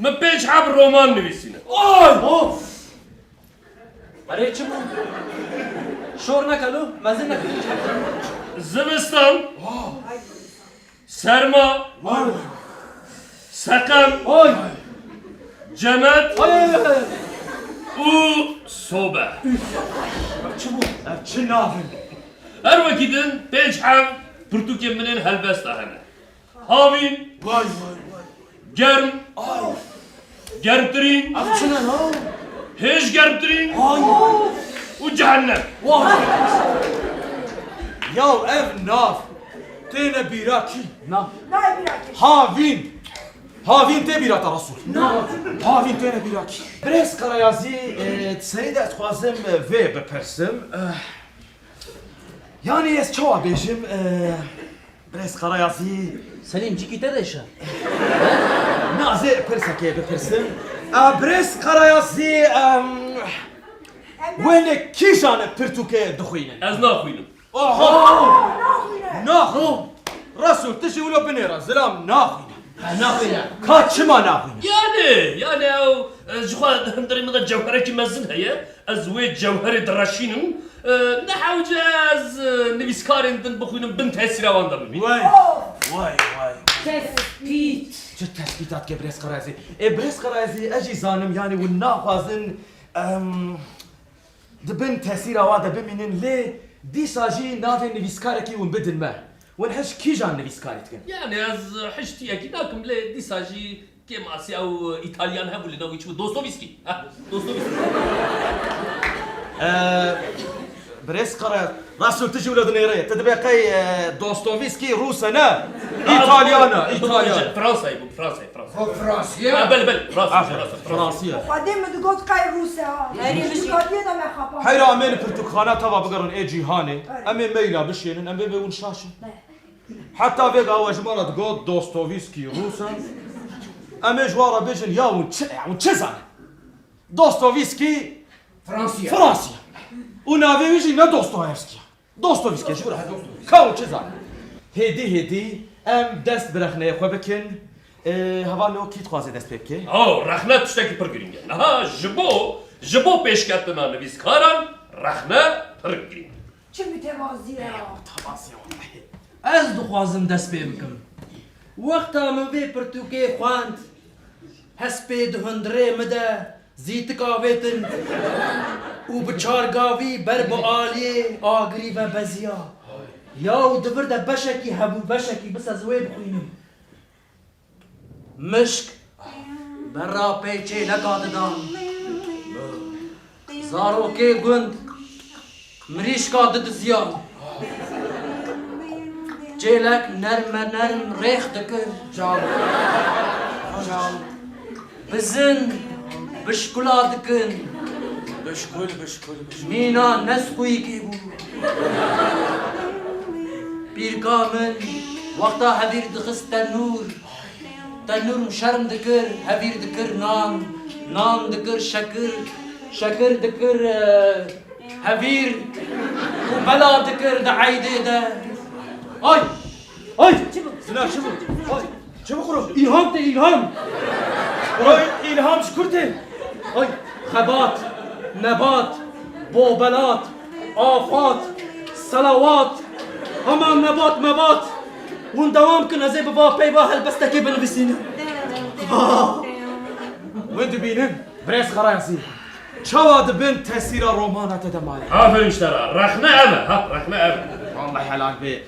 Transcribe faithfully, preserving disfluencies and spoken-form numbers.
Min pênc heb roman nivîsîne. Ay! Of! Erê çi bû? Şor neke lo, mezin neke. Zivistan. Serma. Ay! Seqem. Ay! Cemet. Ay, ay, ay, ay. Û sobe. Ev çi bû? Ev çi nav in? Her wekî din pênc heb pirtûkên min ên helbesta hene. Havîn. Vay, vay, vay. Germ. Ay. Germtirîn. Ev çi ne ya? Hêj germtirîn. Ay. Û cehennem. Vay. Ya ev nav têne bîra kî? Na. Nayê bîra kî? Havîn. Havîn tê bîra te Resul. Na. Havîn têne bîra kî? Birêz Karayazî, e, di serî de ez dixwazim, e, vê bipirsim. E, yanî ez çawa bêjim, e, Birêz Karayazî. Selîm, cîkî te de şe. Na, ez ê pirsekê bipirsim. A, Birêz Karayazî, em, wê li kîjan pirtûkê dixwînin? Ez naxwînim. Oho! Naxwîne. Naxwîne. Resul, tu jî wilo binêre, zilam naxwîne. Ha, naxwîne. Ka çima naxwîne? Yani, yani ew, e, ji xwe di hundirê min de cewherekî mezin heye. Ez wê cewherê direşînim. E, ne hewce ez, e, nivîskarên din bixwînim bin tesîra wan de bibînim. Vay, vay, vay. Tespît. Çi tespîta dike Birêz Karayazî? Ê, Birêz Karayazî, ez jî zanim, yanî hûn naxwazin, em, di bin tesîra wan de bimînin, lê dîsa jî navê nivîskarekî hûn bidin me. Hûn hişk kîjan nivîskarî dikin? Yani ez hişk tiyekî nakim, lê dîsa jî Kêmasî ew Îtalyan hebû li nav wî çi bû? Dostoyevskî. Ha, Dostoyevskî. Ee, Birêz Kara, Resul tu jî wilo dinêre. Tu dibê qey, e, Dostoyevskî Rûs e ne? Îtalyan e, Îtalyan. Fransayê bû, Fransayê, Fransayê. O Fransî ye? Ha, belê, belê, Fransî, Fransî, Fransî. Xwedê min digot qey Rûs e ha. Erê, min jî. Heyra em ê li pirtûkxana teva bigerin ê cîhanê. Em ê meyla bişênin, em bê bê hûn şaş in. Heta vê gawa ji me re digot Dostoyevskî Rûs e. Em ê ji wan re bêjin ya hûn çi, hûn çi zanin? Dostoyevskî Fransî ye. Fransî ye. Û navê wî jî ne Dostoyevskî ye. Dostoyevskî ye, ji bo re. Ka hûn çi zanin? Hêdî hêdî em dest bi rexneyê xwe bikin. Ê, hevalno kî dixwaze dest pê bike? Aw, rexne tiştekî pir girîng e. Niha ji bo, ji bo pêşketina nivîskaran rexne pir girîng e. Çi mütevazî ye. Mütevazî ye wellahî. Ez dixwazim dest pê bikim. Wexta min vê pirtûkê xwend, hespê di hundirê min de zîtik avêtin û bi çar gavî ber bi aliyê agirî ve beziya. Ya û di vir de beşekî hebû, beşekî, bis ez wê bixwînim. Mişk berra pey çêleka didan. Zarokê gund mirîşka didiziyan. Çêlek nerme nerm rêx dikir. Çaw. Çaw. Bizin bişkula dikin. Bişkul, bişkul, bişkul. Mîna nesqûyîkê bû. Pîrka min wexta hevîr dixist tenûr, tenûr şerm dikir, hevîr dikir nan, nan dikir şekir, şekir dikir, e, hevîr û bela dikir di eydê de. Ay! Ay! Zina çi bû? Ay! Çi bixwim? Îlham tê, îlham. Ay, îlham ji kur tê? Ay, xebat, nebat, bobelat, afat, selawat. Hema nebat, mebat. Hûn dewam kin, ez ê bi va peyva helbestekê binivîsînim. Ah! Wê dibînin, Birêz Xerayasî. Çawa di bin tesîra romana te de maye? Aferin ji te re. Rexne ev e, ha, rexne ev e. Wallahî helal be.